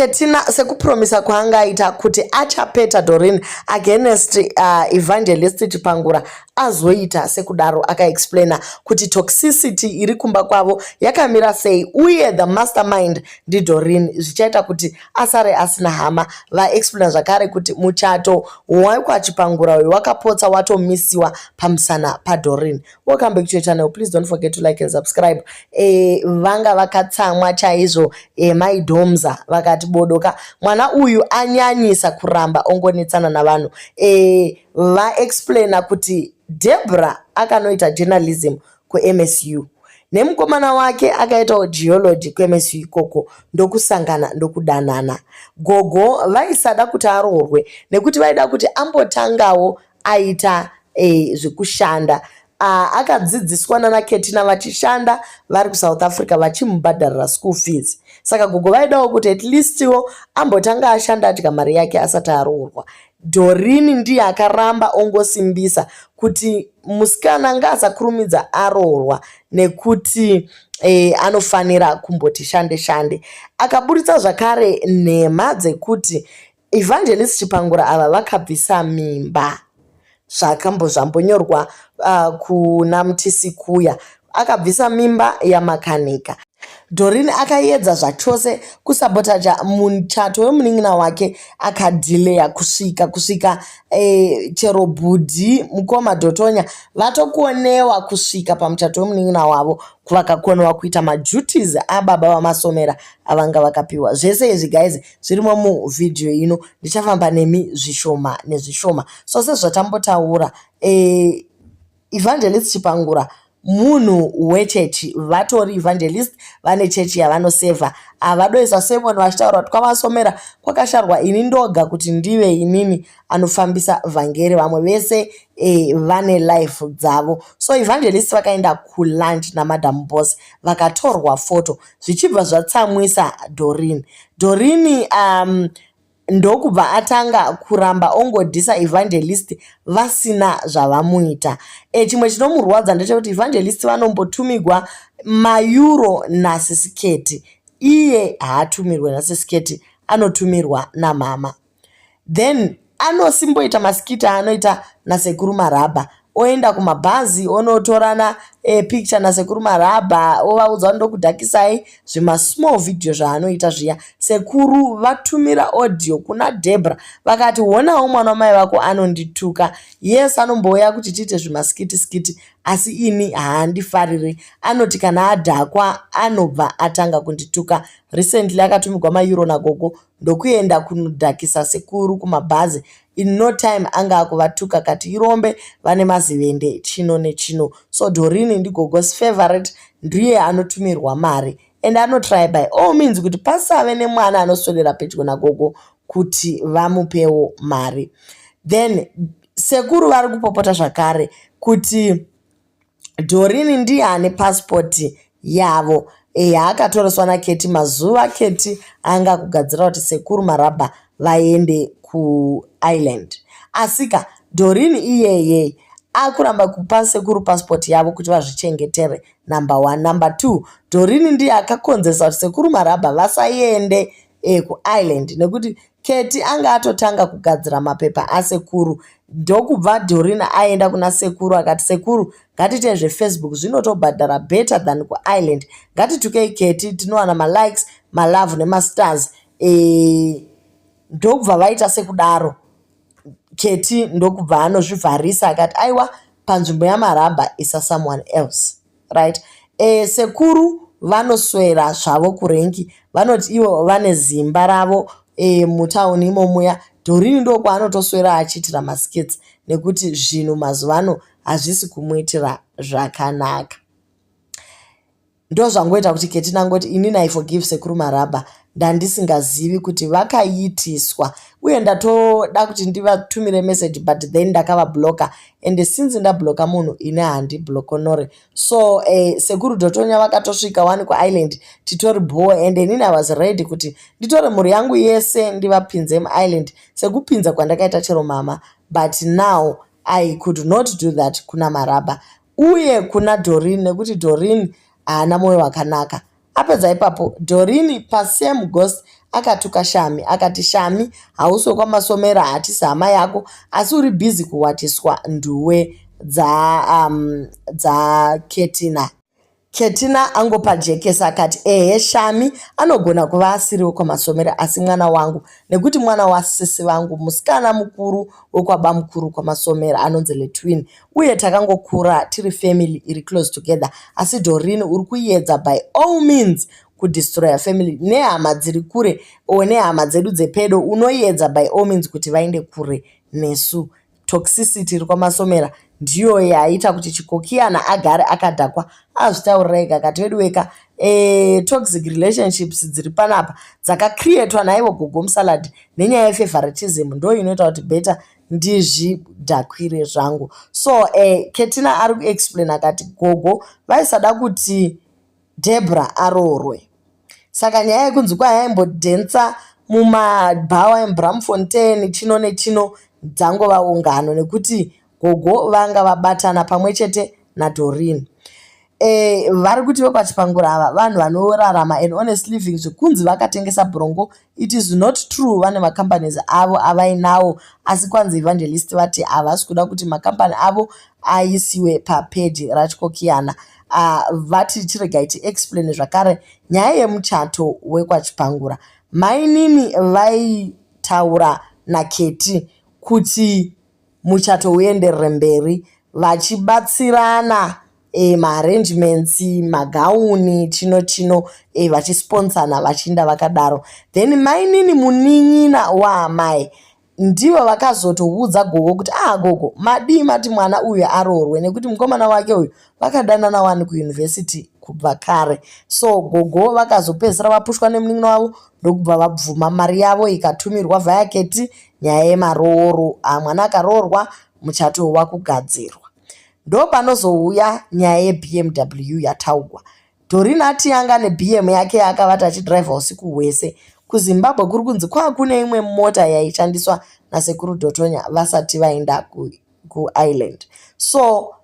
Ketina sekupromisa kwaanga aita kuti achapeta Doreen against Evangelist Chipangura azoita sekudaro. Akaexplaina kuti toxicity iri kumba kwavo yakamira sei uye the mastermind ndiDoreen, zvichaita kuti asare asina hama. Vaexplaina zvakare kuti muchato wekwaChipangura uyu wakapotsa watomisiwa pamusana paDoreen. Welcome back to your channel. Please don't forget to like and subscribe. Vanga vakatsamwa chaizvo maiDhomza, vakati bodoka, mwana uyu anyanyisa kuramba ongonetsana navanhu. Vaexplaina kuti Debra akanoita journalism kuMSU nemukomana wake akaitawo geology kuMSU ikoko, ndokusangana, ndokudanana. Gogo vaisada kuti aroorwe nekuti vaida kuti ambotangawo aita zvekushanda. Akadzidziswa nanaKetina vachishanda vari kuSouth Africa, vachimubhadharira school fees. Saka gogo vaidawo kuti at leastwo ambotanga ashanda, adya mari yake asati aroorwa. Doreen ndiye akaramba ongosimbisa kuti musikana ngaasakurumidza aroorwa nekuti anofanira kumboti shande shande. Akaburitsa zvakare nhema dzekuti Evangelist Chipangura ava vakabvisa mimba, zvakambozvambonyorwa kuna Mutisi Kuya, akabvisa mimba yamakanika. Doreen akaedza zvachose kusabotaja muchato wemunin'ina wake, akadhileya kusvika chero bhudhi mukoma Dhotonya vatokonewa kusvika pamuchato wemunin'ina wavo, vakakonewa kuita maduties ababa vaMasomera avanga vakapiwa. Zvese izvi, guys, zvirimo muvhidhiyo ino. Ndichafamba nemi zvishoma nezvishoma. So sezvatambotaura, Evangelist Chipangura munhu wechechi, vatori evangelist, vane chechi yavanosevha. Havadoisa sermon vachitaura kuti kwaMasomera kwakasharwa ini ndoga kuti ndive inini anofambisa vhangeri, vamwe vese vane life dzavo. So evangelist vakaenda kulunch naMadam Boss, vakatorwa foto, zvichibva zvatsamwisa Doreen. Doreen ndokubva atanga kuramba ongodhisa evangelist vasina zvavamuita. Chimwe chinomurwadza ndechekuti evangelist vanombotumigwa mayuro nasisiketi, iye haatumirwe nasisiketi, anotumirwa namama. Then anosimboita maskiti aanoita nasekuru Marabha, oenda kumabhazi, onotorana picture nasekuru Marabha, ovaudza kuti ndokudhakisai, zvimasmall video zvaanoita zviya. Sekuru vatumira audio kuna Debra, vakati, "Honawo mwana wamai vako anondituka. Yes, anombouya kuti tiite zvimaskiti skiti, asi ini haandifariri. Anoti kana adhakwa anobva atanga kundituka." Recently akatumigwa mayuro nagogo, ndokuenda kunodhakisa sekuru kumabhazi. In no time anga akuvatuka, kati irombe, vane mazivende, chino nechino. So Doreen ndigogo's favorite, ndiye anotumirwa mari and anotry by all means kuti pasave nemwana anoswedera pedyo nagogo kuti vamupewo mari. Then sekuru vari kupopota zvakare kuti Doreen ndiye ane pasipoti yavo yaakatoreswa naKeti mazuva Keti anga kugadzira kuti sekuru Marabha vaende kuIreland. Asika Doreen iyeye akuramba kupa sekuru pasipoti yavo kuti vazvichengetere, number one. Number two, Doreen ndiye akakonzeresa kuti sekuru Marabha vasaende kuIreland, nekuti Keti anga atotanga kugadzira mapepa asekuru. Ndokubva Doreen aenda kuna sekuru akati, "Sekuru, ngatiitei zveFacebook, zvinotobhadhara better than kuIreland. Ngatitukei Keti, tinowana malikes, malove nemastars." Ndokubva vaita sekudaro. Keti ndokubva anozvivharisa, akati, "Aiwa, panzvimbo yaMarabha isa someone else." Right. Sekuru vanoswera zvavo kurengi, vanoti ivo vane zimba ravo mutauni imomuya. Doreen ndokwaanotoswera achiitira maskits nekuti zvinhu mazuva ano hazvisi kumuitira zvakanaka. Ndozvangoita kuti Keti nangoti, "Inini I forgive sekuru Marabha, ndandisingazivi kuti vakaitiswa, uye ndatoda kuti ndivatumire message, but then ndakavabloka, and since ndabloka munhu, ini handiblokonore." So sekuru Dhotonya vakatosvika wani kuIreland, titori bho, and inini I was ready kuti nditore mhuri yangu yese ndivapinze muIreland sekupinza kwandakaita chero mama, but now I could not do that kuna Marabha uye kuna Doreen, nekuti Doreen haana mwoyo wakanaka. Apedza ipapo, Doreen pasame ghost Akatuka Shami akati Shami hausi wekwaMasomera hatisi hama yako asi uri busy kuwatiswa nduwe dza, um, dzaKetina. Ketina angopa jekesa akati ehe Shami anogona kuva asiri wekwaMasomera asi mwana wangu nekuti mwana wasisi vangu musikana mukuru wekwabamukuru kwaMasomera anonzi Letwin uye takangokura tiri family iri close together asi Doreen uri kuyedza by all means kudestroya family nehama dziri kure or nehama dzedu dzepedo unoyedza by all means kuti vaende kure nesu. Toxicity iri kwaMasomera ndiyo yaita kuti Chikokiyana agare akadhakwa azvitaurira ega akati veduweka e, toxic relationships dziri panapa dzakacreatwa naivo gogo musalad nenyaya yefavoritism ndo inoita kuti better ndizvidhakwire zvangu. So eh, Ketina ari kuexplain akati gogo vaisada kuti Debra aroorwe. Saka nyaya yekunzi kwai aimbodhensa mumabhawa emuBraamfontein chino nechino dzangova ungano nekuti gogo vanga vabatana pamwe chete naDoreen. E, vari kuti vekwaChipangura ava vanhu vanorarama an honest living zvekunzi vakatengesa brongo it is not true vane macompanies avo avainawo asi kwanzi evangelist vati havasi kuda kuti makambani avo aisiwe papeji raTyokiyana. Uh, vati chiregai tiexplain zvakare nyaya yemuchato wekwaChipangura. Mainini vaitaura naKeti kuti muchato uenderere mberi vachibatsirana e, maarrangements magauni chino chino e, vachisponsana vachiinda vakadaro. Then mainini munin'ina waamai Ndivo vakazotoudza gogo kuti ah gogo madii mati mwana uyu aroorwe nekuti mukomana wake uyu vakadanana wani kuuniversity kubva kare. So gogo vakazopedzisira vapushwa nemunin'ina wavo ndokubva vabvuma mari yavo ikatumirwa via Keti nyaya yemarooro. Ah, mwana akaroorwa muchato wakugadzirwa. Ndopanozouya nyaya yeBMW yataugwa. Doreen ati anga ane BM yake yaakavata achidriver usiku hwese. KuZimbabwe kuri kunzi kwakune imwe mota yaishandiswa nasekuru Dhotonya vasati vaenda kuIreland. So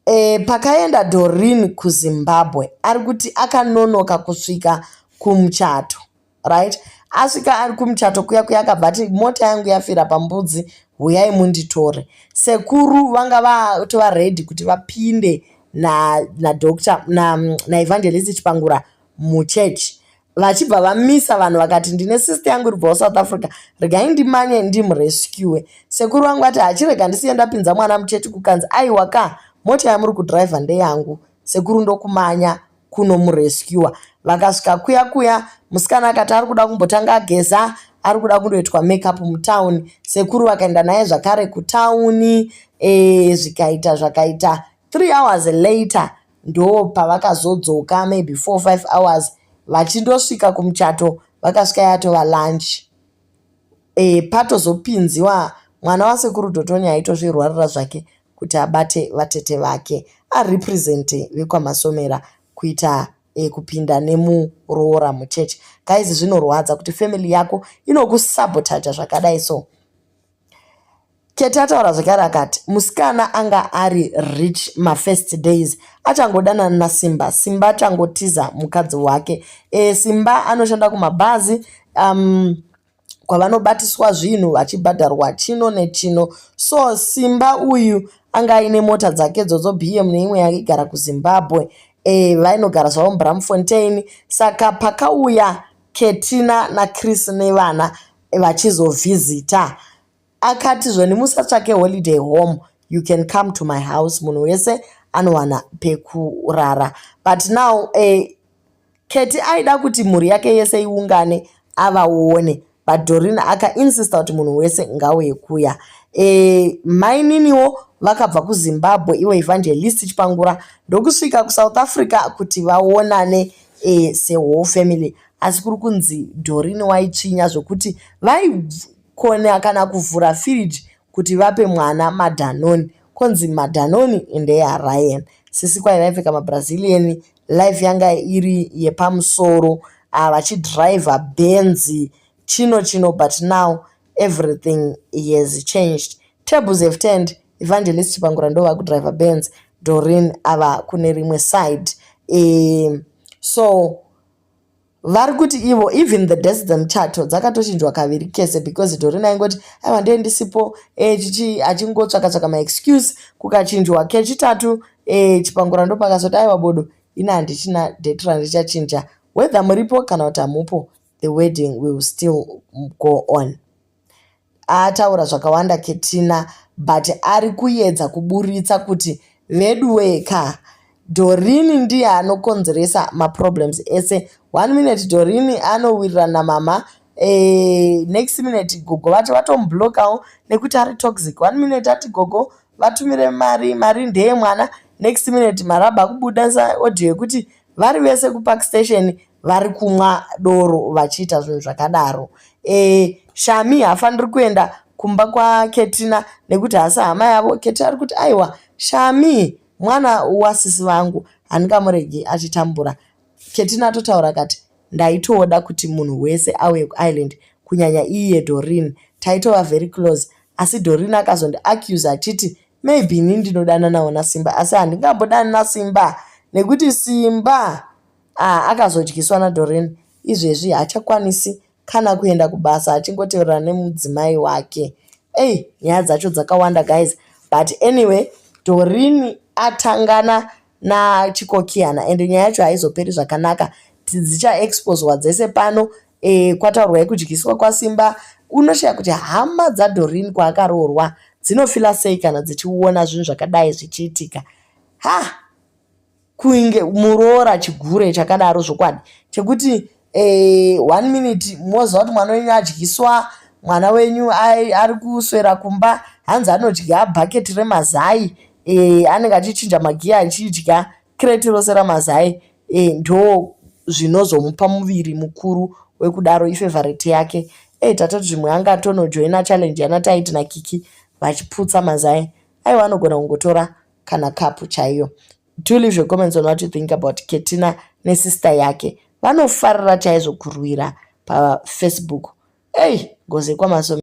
e, pakaenda Doreen kuZimbabwe ari kuti akanonoka kusvika kumuchato. Right asvika ari kumuchato kuya kuya akabva ati mota yangu yafira pambudzi huyai munditore. Sekuru vanga vatova ready kuti vapinde nadoctor na naevangelist na Chipangura muchurch vachibva vamisa vanhu vakati ndine sister yangu iri kubvawo South Africa regai ndimanye ndimurescue. Sekuru vangu vati hachirega ndisiye ndapinza mwana muchechi kukanzi aiwa ka mota yamuri kudriver ndeyangu. Sekuru ndokumanya kunomurescuer. Vakasvika kuya kuya musikana akati ari kuda kumbotanga ageza ari kuda kundoitwa makeup mutown. Sekuru vakaenda naye zvakare kutown e, zvikaita zvakaita 3 hours later ndo pavakazodzoka maybe 4 5 hours vachindosvika kumuchato vakasvika yatova lunch. E, patozopinziwa mwana wasekuru Dhotonya aitozvirwarira zvake kuti abate vatete vake arepresente vekwaMasomera kuita e, kupinda nemuroora muchechi. Guys zvinorwadza kuti family yako inokusabotaja zvakadai so. Keti ataura zvekare akati musikana anga ari rich mafirst days achangodanana naSimba. Simba achangotiza mukadzi wake. E, Simba anoshanda kumabhazi um, kwavanobatiswa zvinhu vachibhadharwa chino nechino. So Simba uyu anga aine mota dzake dzodzo BM neimwe yaigara kuZimbabwe e, vainogara zvavo muBramfontein. Saka pakauya Ketina naChris nevana vachizovhizita akati zvoni musatsvake holiday home you can come to my house munhu wese anowana pekurara but now eh, Keti aida kuti mhuri yake yese iungane avaone but Doreen akainsista kuti munhu wese ngauye kuya. E, maininiwo vakabva kuZimbabwe ivo Evangelist Chipangura ndokusvika kuSouth Africa kuti vaonane e, sewhole family asi kuri kunzi Doreen waitsvinya zvokuti vaikona kana kuvhura firiji kuti vape mwana maDanone konzi maDanone ndeyaRyan. Sisi kwai vaipfeka maBrazilian life yanga iri yepamusoro ah, vachidriver Benz chino chino but now everything has changed. Tables have turned Evangelist Chipangura ndo vakudriver Benz Doreen ava kune rimwe side e, so Vari kuti ivo even the dates dzemuchato dzakatochinjwa kaviri kese because Doreen aingoti aiwa ndiye ndisipo e, chichi achingotsvaka tsvaka maexcuse kukachinjwa kechitatu e, Chipangura ndopakazoti aiwa bodo ini handichina date randichachinja whether muripo kana kuti hamupo the wedding will still go on. Ataura zvakawanda Ketina but ari kuedza kuburitsa kuti veduweka Doreen ndiye anokonzeresa maproblems ese. One minute Doreen anowirirana namama e, next minute gogo vacho vatomublokawo nekuti ari toxic. One minute ati gogo vatumire mari, mari ndeyemwana. Next minute marabha kubuda audio yekuti vari vese kupark station vari kumwa doro vachiita zvinhu zvakadaro. E, Shami haafaniri kuenda kumba kwaKetina nekuti haasi hama yavo. Ketina ari kuti aiwa Shami mwana wasisi vangu handingamuregi achitambura. Ketina atotaura akati ndaitoda kuti munhu wese auye kuIreland kunyanya iye Doreen taitova very close asi Doreen akazondiaccuse achiti maybe ini ndinodananawo naSimba asi handingambodani naSimba nekuti Simba ah, akazodyiswa naDoreen izvezvi haachakwanisi kana kuenda kubasa achingoteverana nemudzimai wake. Ei nyaya dzacho dzakawanda guys but anyway Doreen atangana nachikokiyana ende nyaya yacho haizoperi zvakanaka dzichaexposwa dzese pano e, kwataurwa yekudyiswa kwaSimba unoshaya kuti hama dzaDoreen kwaakaroorwa dzinofila sei kana dzichiona zvinhu zvakadai zvichiitika ha kunge muroora chigure chakadaro zvokwadi chekuti e, one minute moziva kuti mwana wenyu adyiswa mwana wenyu ari kuswera kumba hanzi anodya bhaketi remazai e, anenge achichinja magiya achidya kireti rose ramazai e, ndo zvinozomupa muviri mukuru wekudaro ifavourite yake e, tatoti zvimwe angatonojoina challenge yana Taiti naKiki vachiputsa mazai aiwa anogona kungotora kana kapu chaiyo. Do leave your comments on what you think about Ketina nesister yake. Vanofarira chaizvo kurwira paFacebook. Ei ngozi yekwaMaso.